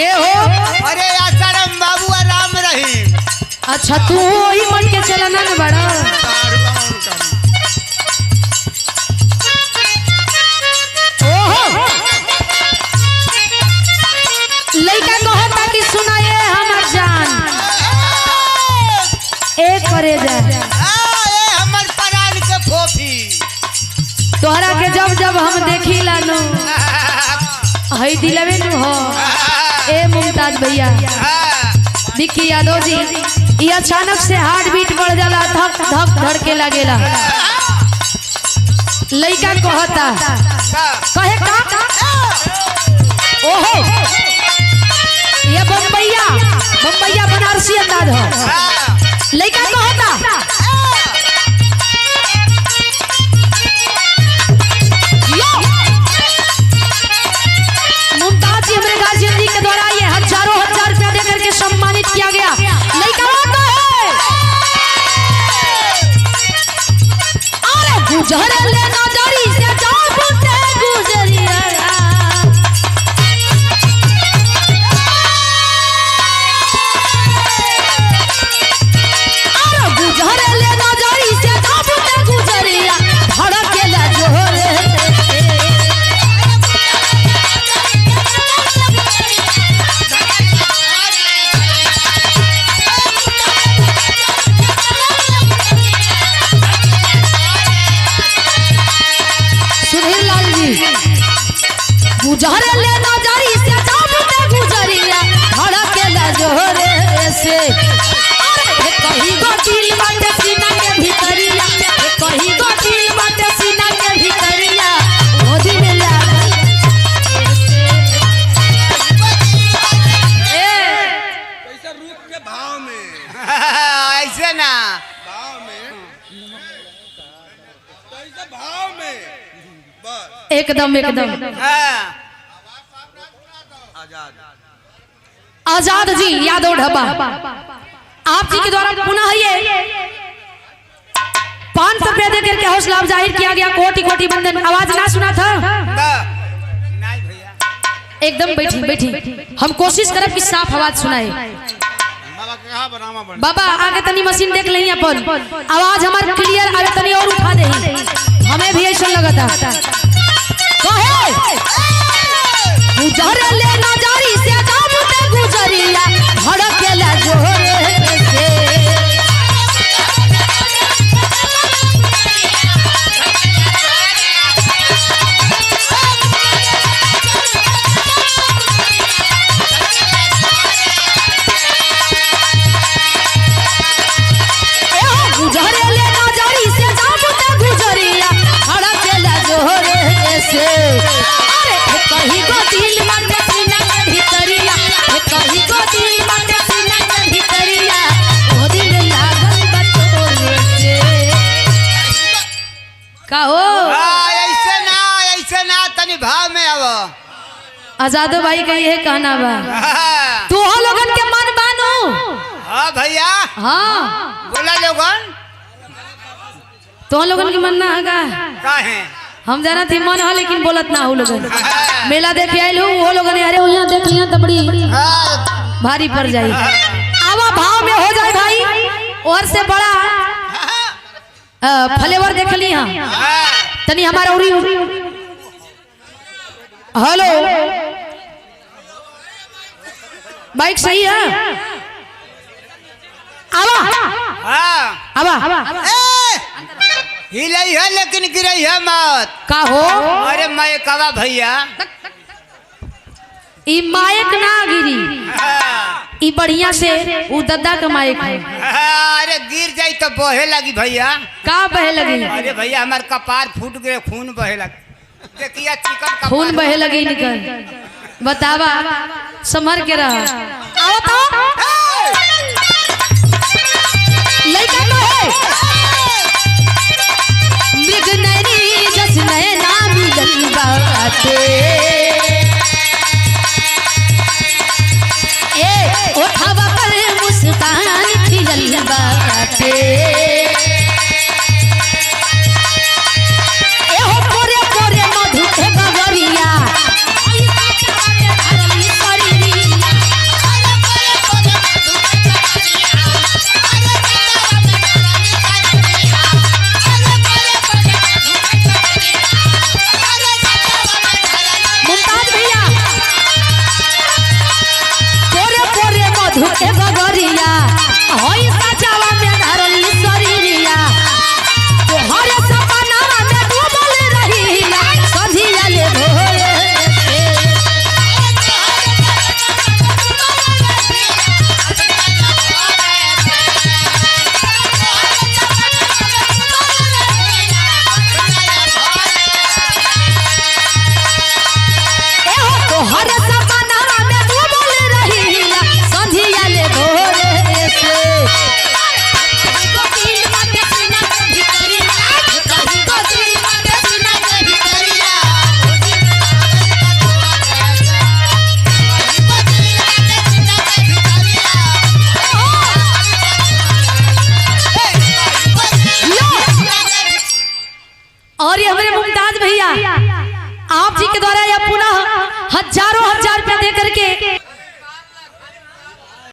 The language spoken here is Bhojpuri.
के हो? अरे आसाराम बाबू और राम रहीम। अच्छा, तू वही मन के चलना न बड़ा। ओहो, लइका कहता कि सुनाए हमर जान, एक करे जा। ए हमर परान के फोफी। तोहरा के जब जब हम देखी नु हई दिलवे नु हो। ए मुमताज भैया, विक्की यादव जी, ये अचानक से हार्ट बीट बढ़ जाला, धक धक धड़के लगेला। लइका कहता, कहे का? ओहो, ये बम्बैया बम्बैया बनारसी अंदाज हो। लइका कहता, यो! मुमताज जी हमारे गार्जियन जी के द्वारा ये हजारों हजार रुपया देकर के सम्मानित किया गया। लइका कहे, अरे गुजर ले नजरी से जाबूते गुजरिया। अरे गुजर ले नजरी से जाबूते गुजरिया, धड़केला जोरे। सुधीर लाल जी, गुजर ले नजरी से जाबूते गुजरिया, धड़केला जोरे से। अरे कहीं गो दिल बाटे सीना के भीतरिया, कहीं गो दिल बाटे सीना के भीतरिया, ओ दिल लागल। ए कैसे रूप के भाव में? ऐसे ना। भाव में, कैसे भाव में बस। एकदम एकदम। हाँ। आजाद। आजाद जी यादव ढाबा, आप जी के द्वारा पुनः ये 500 रुपया देकर के हौसला जाहिर किया गया। कोटि कोटि बंधन। आवाज ना सुना था? नहीं भैया। एकदम बैठी बैठी, हम कोशिश करब कि साफ आवाज सुनाए। बाबा के कहा बनावा बन। बाबा, आगे तनी मशीन देख लही अपन, आवाज हमार क्लियर आवे, तनी और उठा दे, हमें भी ऐसा लगता। कहे, गुजर ले नजरी से जाबूते गुजरिया, धड़केला जोरे से। एहो, गुजर ले नजरी से जाबूते गुजरिया, धड़केला जोरे से। अरे कहीं गो दिल बाटे सीना के भीतरिया, कहीं गो दिल बाटे सीना के भीतरिया, ओ दिल लागल बा तोरे से। का हो? हाँ, ऐसे ना, ऐसे ना, तनी भाव में आवो। आजादो भाई का यह कहना बा। हाँ। तू हो लोगन के मन बानू। हाँ भैया। हाँ। बोला लोगन। तो लोगन के मन ना हगा? काहे? हम जाना थी मन हो, लेकिन बोलत ना हो लोगन। मेला देखे आइल हूँ, वो लोगन अरे यहाँ देख लिया तो बड़ी हाँ। भारी पड़ जाई। आवा, भाव में हो जाए भाई। और से बड़ा फ्लेवर देख ली। हाँ। हाँ। तनी हमारा उरी। हेलो, बाइक सही है? आवा। हाँ। आवा। ए हिलई है लेकिन गिरई है मत। का हो? अरे मैं कवा भैया। ई माइक ना गिरी। हाँ। ई बढ़िया से उ दद्दा का माइक है। हाँ, अरे गिर जाई तो बहे लगी भैया। का बहे लगी? अरे भैया, हमार कपार फूट गए, खून बहे लगी, देखिए चिकन कपार। खून बहे लगी निकल। बतावा, संभर के रहा। आओ तो लइका कहे, मृग नैनी जस नैना मिलल बाटे, ए ओठवा पर मुस्कान खिलल बाटे, एहो पोरे पोरे मधु के बगरिया। और ये हमारे मुमताज भैया आप जी के द्वारा यह पुनः हजारों हजार रुपया दे करके